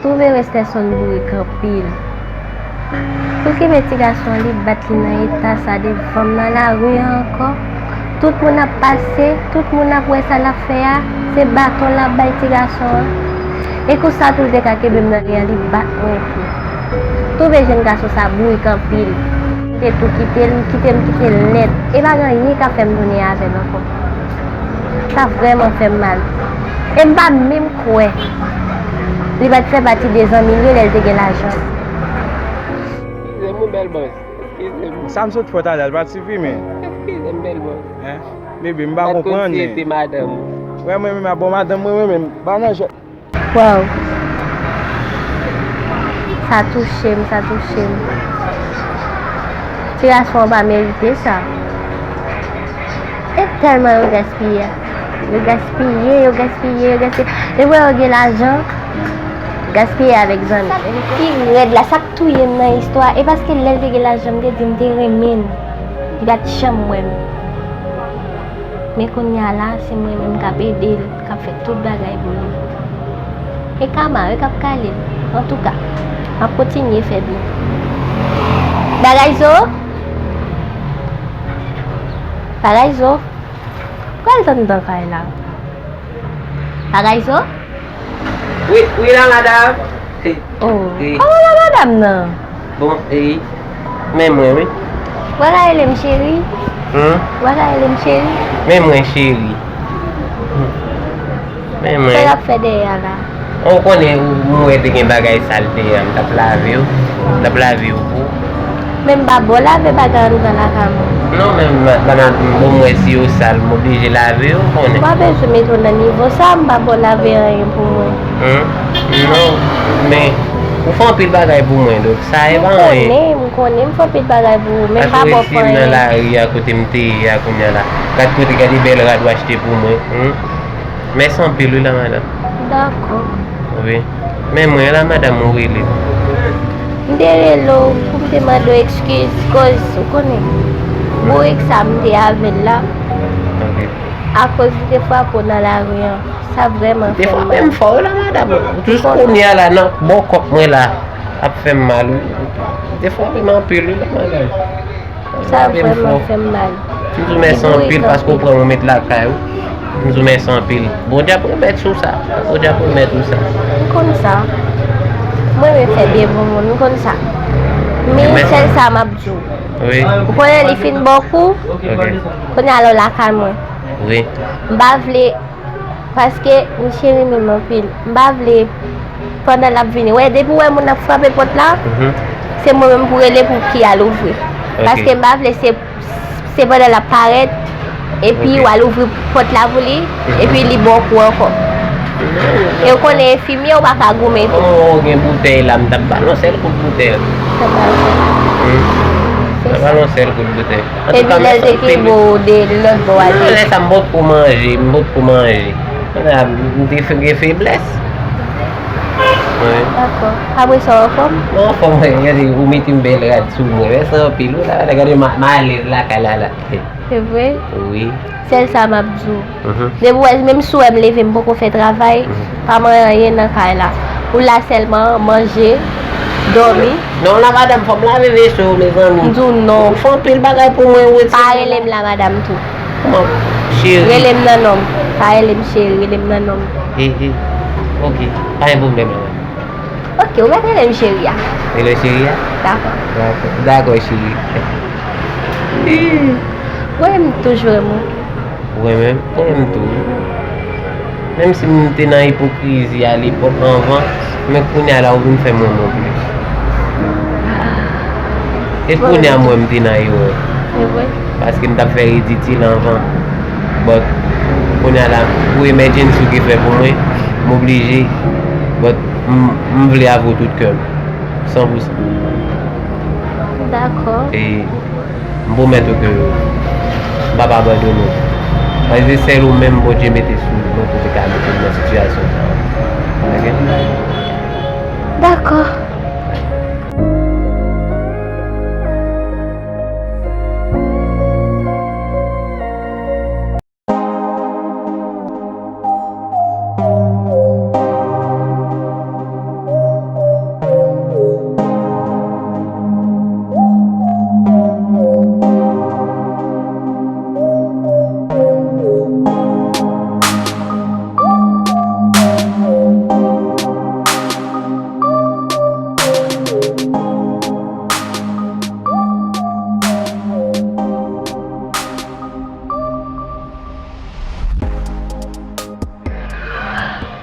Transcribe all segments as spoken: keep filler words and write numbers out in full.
Twouve Westerson bourik anpil. Pou l kenbe ti gason an, li bat li nan eta sa devan m nan lari a ankò. Tout moun ap pase, tout moun ap wè sa l ap fè a, se baton l ap bay ti gason an. E konsa tou l te ka kenbe m nan li an, li bat mwen tou. Twouve jèn gason sa bourik anpil. M te tou kite l, m kite m kite l nèt. E pa gen anyen k ap fè m tounen avè l ankò. Sa vrèman fè m mal. E m pa menm kwè li pa t fè pati de zanmi l yo lè l te gen lajan. Eskize m, wi, bèl bòs. Eskize m. Sa m sot fè w talè a, l pa t sifi, men. Eskize m, bèl bòs. Hein? Bebe, m pa konprann, men. Wè, mwen menm, a bon, madanm mwen, mwen menm, pa nan jwèt. Waw. Sa touche m, sa touche m. Ti gason an pa merite sa. E tèlman yo gaspiye. Yo gaspiye, yo gaspiye, yo gaspiye. Depi yo gen lajan, gaspiye avèk zanmi. Sa k pi rèd la, sa k touye m nan istwa, e paske lè l te gen lajan, m te di m te renmen l. Li pa t janm wè m. Men kounye a la, se mwen menm k ap ede l, k ap fè tout bagay pou li. E kama, yo k ap kale l. Antouka, m ap kontinye fè byen. Bagay zo? Bagay zo? Pral tann nan kay la. Bagay zo? Wi, wi la, madanm. Oh, wi. Kòman la, madanm nan? Bon, e, men mwen, wi. Ou pa ka rele m cheri? Hmm? Ou pa ka rele m cheri? Men mwen, cheri. Hmm. Men mwen. Sa y ap fè dèyè a la? Ou konnen, ou, mwen te gen bagay sal dèyè a, m t ap lave yo. M t ap lave yo pou ou. Men m pa ba w lave bagay anndan lakay mwen. Non, men m, m, m, m, bon, mwen, si yo sal, m oblije lave yo, ou konnen. Ou pa bezwen mete w nan nivo sa, m pa ba w lave anyen pou mwen. Hmm? Non, men ou fè anpil bagay pou mwen, donk sa e pa anyen. M konnen, m konnen m fè anpil bagay pou ou, men m pa ba w anyen. Nan lari a kote m te ye a kounye a la. Gad kote, gade bèl rad w achte pou mwen. Hmm? Mèsi anpil wi la madanm. Dakò. Wi. Men mwen la madanm ou rele. M te rele w pou m te mande w eskiz, koz ou konnen. Bourik sa m te avè l la. Ok. Akoz li te frape w nan lari an. Sa vrèman fè m mal. Li te frape m fò wi la madanm. Jis kounye a la nan bò kòk mwen la ap fè m mal wi. Li te frape m anpil wi la madanm. Sa vrèman fè m mal. M di w mèsi anpil paske w pran m ou met lakay ou. M di w mèsi anpil. Bondye ap remèt sou sa. Bondye ap remèt ou sa. M konn sa. Mwen renmen fè byen pou moun, m konn sa. Men sèl sa m ap di w. Wi. Ou konnen li fin ba w kou? Ok. Kounye a la w lakay mwen. Wi. M pa vle Paske misye renmen m anpil. M pa vle, pandan l ap vini. Wè, depi w wè moun ap frape pòt la, se mwen menm pou rele pou ki al ouvri. Ok. Paske m pa vle se, se pandan l ap parèt, epi w al ouvri pòt la pou li, epi li ba w kou ankò. E w konnen enfimyè, ou pa ka goumen tou. Kòman w gen boutèy la, m t ap balanse l kout boutèy. T ap balanse. Hmm. T ap balanse l kout boutèy. Epi lè l te kenbe w de lòt bò a, non, lè sa m potko manje, m potko manje. Kounye a, m te fe-, gen feblès. Wi. Dakò. Apre sa, w anfòm? Mwen anfòm, wi. Gade, ou mete yon bèl rad sou mwen. Mèsi anpil, wi. La, la, gade, m a-, m alèz lakay la, la. Se vre? Wi. Sèl sa m ap di w. Mhm. Depi w wè, menm si w wè m leve, m poko fè travay, pa manyen anyen nan kay la. Ou la sèlman, manje, dòmi. Non, la madanm, fò m lave veso yo, mezanmi. M di w non. Ou fè anpil bagay pou mwen, ou retire. Pa rele m la madanm tou. Kòman? Cheri. Rele m nan non m. Pa rele m cheri, rele m nan non m. E, e. Ok. Pa gen pwoblèm, la madanm. Ok, ou mèt rele m cheri a. Rele w cheri a? Dakò. Dakò. Dakò, cheri. Ou renmen m toujou renmen w. Ou renmen m? Ou renmen m tou. Menm si m te nan ipokrizi alepòk anvan, men kounye a la ou vin fè m renmen w plis. E kounye a m wè m te nan erè. Se vre. Paske m t ap fè riditil anvan. But, kounye a la, pou emergency ou gen fè pou mwen, m oblije. But, m, m vle avè w tout kè m. San pou san. Dakò. E m pwomèt ou ke m p ap abandone w. Paske se sèl ou menm Bondye mete sou mwen pou te ka mete m nan sitiyasyon sa a. Ok? Dakò.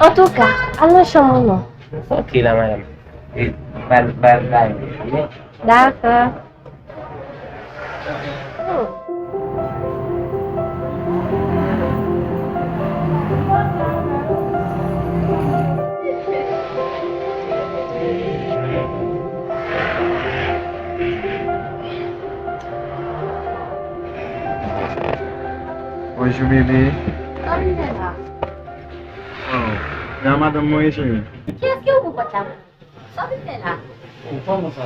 Antouka, al nan chanm ou non. Ok la, madanm. E, bal, bal, bal. Dakò. Bonjou, bebe. Sa w vin fè la? Oh, la madanm mwen, cheri. Kiyès ki ouvri pòt la? Sa w vin fè la? Oh, kòman sa?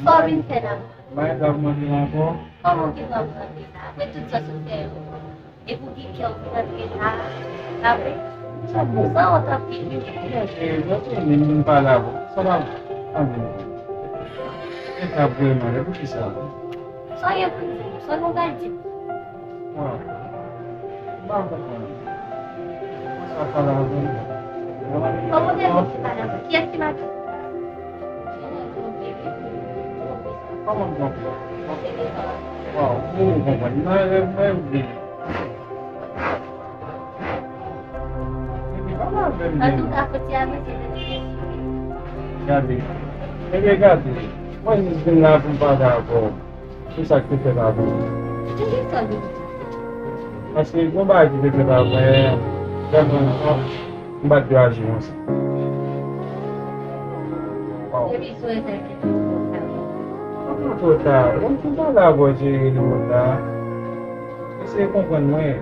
Sa w vin fè la? Bagay grav mande la ankò. Kòman w gen dwa pou rantre la? Apre tout sa w sot fè yo. Epi w gen kè w pou rantre la. Apre, sa bon, sa w t ap di? Mwen, mwen, mwen pale avè w. Sa va? Ann vini. E ka vrèman, e poukisa? Sa w gen pou di? Sa w gen pou di? Waw. M pa konprann. Kòman w te di ki pa dakò? Kiyès ki pa dakò? Kòman m konprann? Waw, m konprann. Nan rèv mwen, ou byen. Epi pale avè m byen. Antouka, fò ti avanse nan kesyon. Gade. Ebyen, gade. Mwen jis vin la pou m pale avè w. Ki sa k te fèt avan? Ki sa k te fèt? Paske yon bagay ki te fèt avan, vrèman, m pa t dwe aji konsa. Waw. Depi sou entènèt, li twò ta. Kòman twò ta? Mwen te pale avè w, Jerry, li twò ta. Eseye konprann mwen.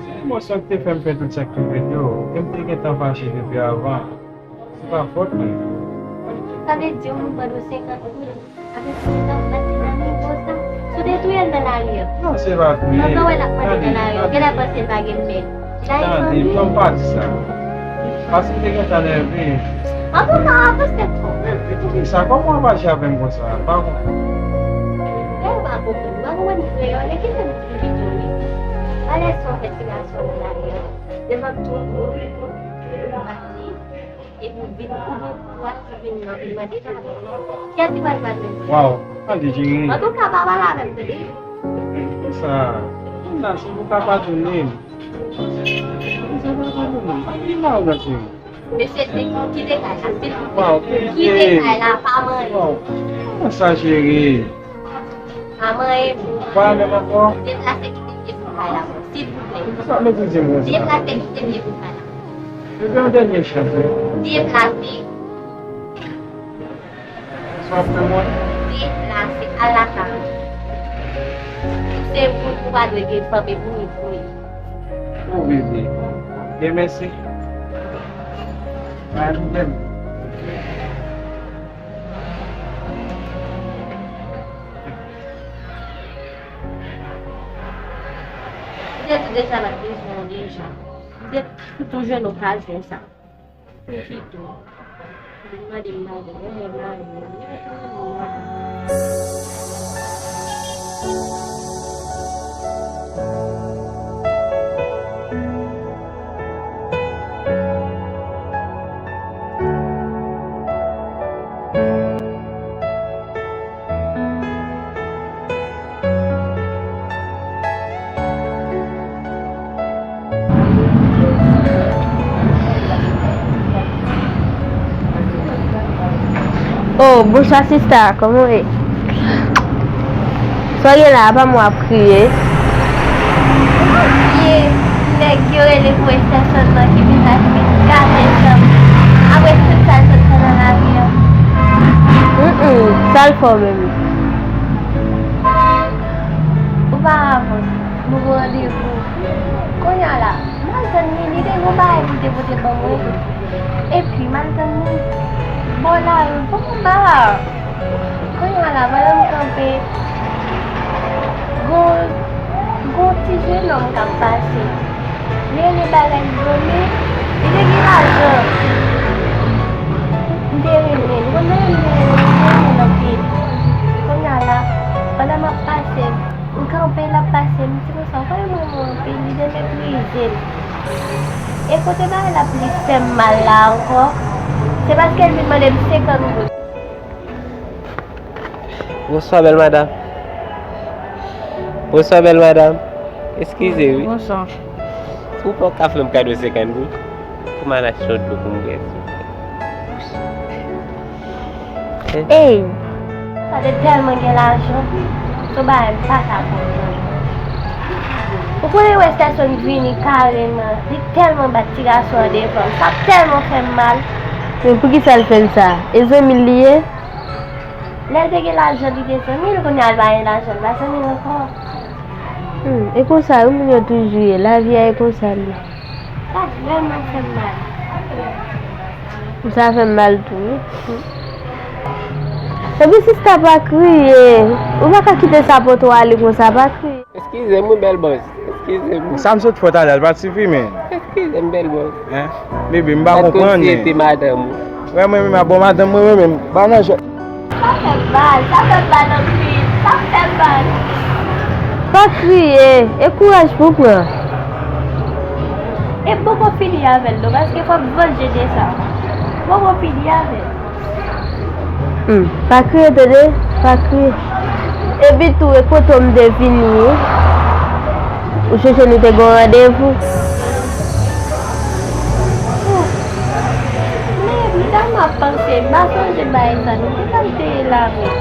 Se emosyon ki te fè m fè tout sa k te fèt yo. E m te gentan fache depi avan. Se pa fòt mwen. Sa vle di yon moun mande w senkant goud, apre senkant goud ap bat li nan nivo sa. Si w te touye l nan lari a. Non, se pa touye. Pandan w wè l ap mande nan lari a, w genlè panse l pa gen men. Tande, ban m pa di sa. Paske m te gentan nève. Antouka, w avanse twòp. Men, men poukisa? Kòman w ap aji avè m konsa? Pa konprann. Lè w pa konprann, w pa konprann kreyòl, e ki sa m di w li? Alèz fè ti gason nan lari a. Devan tout moun, ou pati, epi w vin, ou gen kouraj pou vin nan, vin mande padon. Kiyès ki pral padone? Waw, tande, Jerry. Antouka, pa pale avè m, tande. Sa, moun la, si ou ka padone m. Sa pa padone m. Pa vin la, ou la, Jerry. Mesye, te kite kay la, silvouplè. Waw, kite kay la, pa manyen. Waw. Kòman sa, Jerry? Pa manyen pou ou. Pa menm ankò? Deplase kite pye pou kay la, silvouplè. Sa w vle di m konsa? Deplase kite pye pou kay la. Se yon dènye chans, wi. Deplase. Sa w ap fè mwen? Deplase, al lakay ou. Se moun ou pa dwe gen fanmi pou li, pou li. O bebe. Byen, mèsi. Bay nou menm. Ou te di deja l ap bezwen w deja. Ou te toujou jwenn okazyon sa. Ou kite w. Vin mande m bagay, ou mwen mari m. Oh, bonswa sista, kòman w ye? Sa w gen la, apa m w ap kriye? Ye, nèg yo rele pou estèsyon nan ki vin la, ki vin gate san. Apre tout sa l sot fè nan lavi an. Mm, mm, sa l fè w menm? Oparavan, nou gen randevou. Kounye a la, m al tann li, li te gen yon bagay li te pote ban mwen. Epi, m al tann li bò lari, bon, m pa la. Kounye a la, pandan m kanpe, gon, gon ti jenòm k ap pase. Li rele bagay li granmen, li te gen lajan. M te renmen l, ou konn jan m renmen l, m renmen l anpil. Kounye a la, pandan m ap pase, m kanpe, l ap pase, m di konsa, ou konnen m renmen w anpil, li demeprize m. E kote bagay la plis fè m mal la ankò, se paske l vin mande m senkant goud. Bonswa, bèl madanm. Bonswa, bèl madanm. Eskize, wi. Bonswa. Ou poko ka fè m kado senkant goud pou m al achte yon dlo pou m bwè, silvouplè? Ey! Sa te tèlman gen lajan, se yon bagay m pa ka konprann. Ou konnen Westerson vini kareman, li tèlman bat ti gason an devan m, sa tèlman fè m mal. Men poukisa l fè l sa? E zanmi l li ye? Lè l te gen lajan, li te zanmi l, kounye a l pa gen lajan, l pa zanmi l ankò. Hmm, e konsa wi moun yo toujou ye, lavi a e konsa l ye. Sa vrèman fè m mal. Sa fè m mal tou wi. Epi sista pa kriye, ou pa ka kite sa pote w ale konsa, pa kriye. Eskize m wi bèl bòs, eskize m. Sa m sot fè w talè a, l pa t sifi men. Eskize m bèl bòs. Hein? Bebe, m pa konprann men. Bat kòmsi se te madanm ou. Wè mwen menm a bon madanm mwen, mwen menm, pa nan jwèt. Sa fè m mal, sa fè m mal anpil, sa fè m mal. Pa kriye, e kouraj pou w pran. E m poko fini avè l non, paske fò m vanje de sa. M poko fini avè l. Hmm, pa kriye tande, pa kriye. Epi tou, e kote w m te vini wi? Ou sonje nou te gen yon randevou? Men, m ta m ap panse, m pa sonje bagay sa non. Kisa m te ye la menm?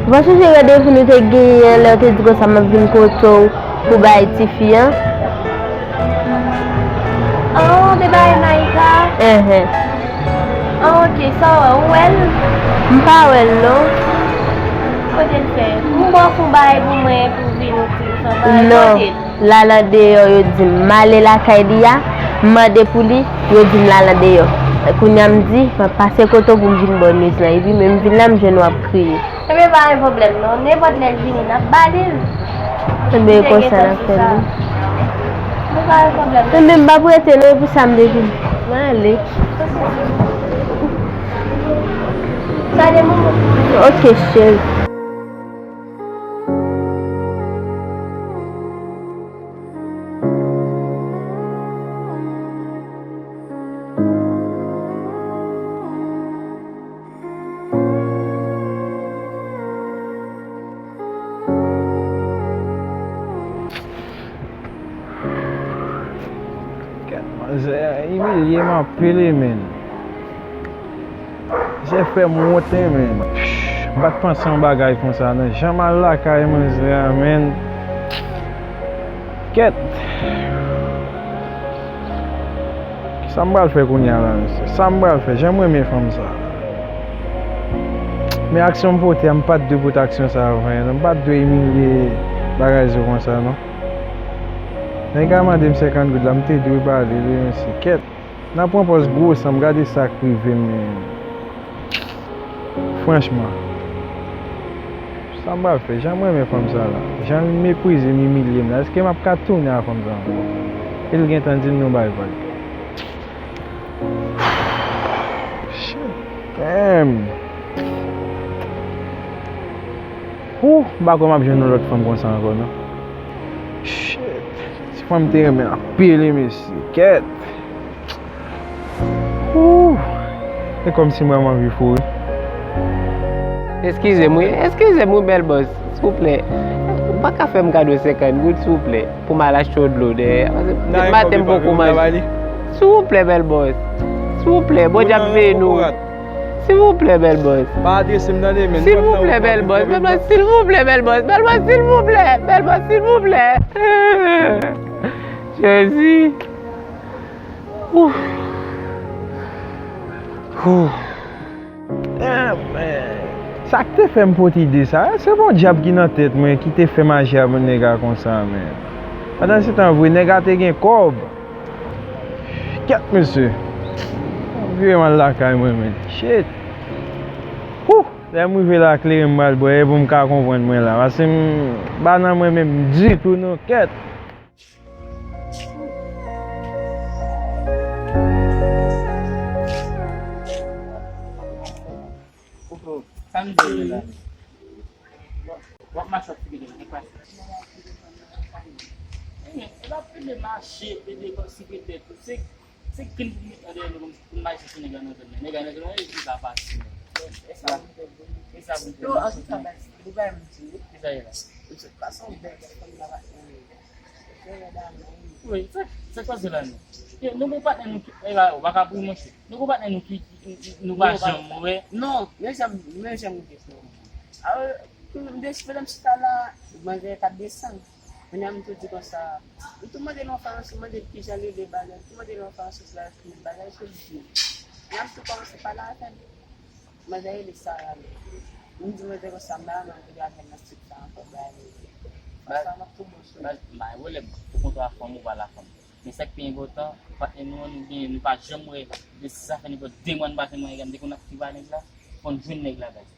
Ou pa sonje randevou nou te genyen an, lè w te di konsa m ap vin kote w pou bay tifi an? An, w te bay Naïka? Enhen. An, ok, sa w wè, ou wè l? M pa wè l non. Kote l fè? M ba w fon bagay pou mwen pou vin ou ti sa bagay. Non. Kote l? L al andeyò, yo di m m ale lakay li a, m mande pou li, yo di m l al andeyò. Kounye a m di, m ap pase kote w pou m vin ba w news lan, epi men m vin la, m jwenn w ap kriye. Ebyen, pa gen pwoblèm non, nenpòt lè l vini, n ap ba li l. Ebyen, e konsa n ap fè l wi. Mwen pa gen pwoblèm. Ebyen, m p ap rete non, e pou sa m te vini. Mwen ale. Sa de moun. Ok, cheri. Kèt, manzè a imilye m anpil wi, men. Misye fè m wont wi, men. M pa t panse yon bagay konsa non. Jan m al lakay manzè a, men. Kèt. Sa m pral fè kounye a la, mesye? Sa m pral fè? Jan m renmen fanm sa. Men aksyon m pote a, m pa t dwe pote aksyon sa a vre non. M pa t dwe imilye bagay zo konsa non. Nèg la mande m senkant goud la, m te dwe ba li l wi, mesye. Kèt. Nan pran pòz gwo san m, gade sa k rive m, men. Franchman. Sa m pral fè? Jan m renmen fanm sa la. Jan l meprize m, imilye m la. Èske m ap ka tounen a fanm sa ankò? E l gentan di m nou bay vag. Shit. Damn. Wouh, m pa kwè m ap jwenn yon lòt fanm konsa ankò, non. Shit. Ti fanm te renmen anpil, wi, mesye. Kèt. Wouh. E kòmsi mwen anvi foure. Eskize m wi, eskize m wi bèl bòs, silvouplè. Ou pa ka fè m kado senkant goud silvouplè pou m al achte yon dlo dèyè? Paske depi maten m poko manje. Silvouplè bèl bòs, silvouplè, Bondye ap veye nou. Silvouplè bèl bòs. Pa adrese m tande men. Silvouplè bèl bòs, bèl bòs, silvouplè bèl bòs, bèl bòs, silvouplè, bèl bòs, silvouplè. Jezi. Ouf. Ouf. Sa k te fè m pote ide sa a, se pa yon dyab ki nan tèt mwen ki te fè maji a pou nèg la konsa, men. Pandansetan vre, nèg la te gen kòb. Kèt, mesye. Vire m al lakay mwen, men. Shit. Wouh! Lè m rive la, kleren m pral bwè, e pou m ka konprann mwen la. Paske m pa nan mwen menm ditou, non, kèt. Sa m di w la. W ap mache w ap figi devan, e pa sa. E pa pede mache, pede kòmsi petèt ou se, se grenn pou met nan dèyè nou kòmsi pou n mache sou nèg la nan zòn nan. Nèg la nan zòn nan, e ki pa pase. E sa, e sa pou n fè. Yo, an tou ka, baz, ou bay m di, wi. Ki sa ye la? Ou se pa son bèl fanm la pa. Wi, sa, sa k pase la menm? Yo, nou gon patnè nou ki, e la, ou pa ka pri monchè. Nou gon patnè nou ki, ki, nou pa janm wè. Non, men janm, men janm gen non. Awe, m deside m chita la, manzè t ap desann. Kounye a m tou di konsa, m tou mande l yon fason, m mande l kijan li ye bagay, m tou mande l yon fason sou la, bagay sou li. Kounye a m tou kòmanse pale avè l. Manzè rele Sara menm. M di manzè konsa, m pa janm vle avè l nan sit sa ankò, bagay li ye. Konsa m ap tou bon sou li. Baz, m pa gen pwoblèm. Ou kontre a fanm ou pa la fanm. Men sa k pi enpòtan, patnè nou an, nou gen, nou pa janm wè. Men si sa fè nenpòt de mwa nou pa janm wè nèg la, m te konn ap suiv a nèg la, fò n jwenn nèg la, baz.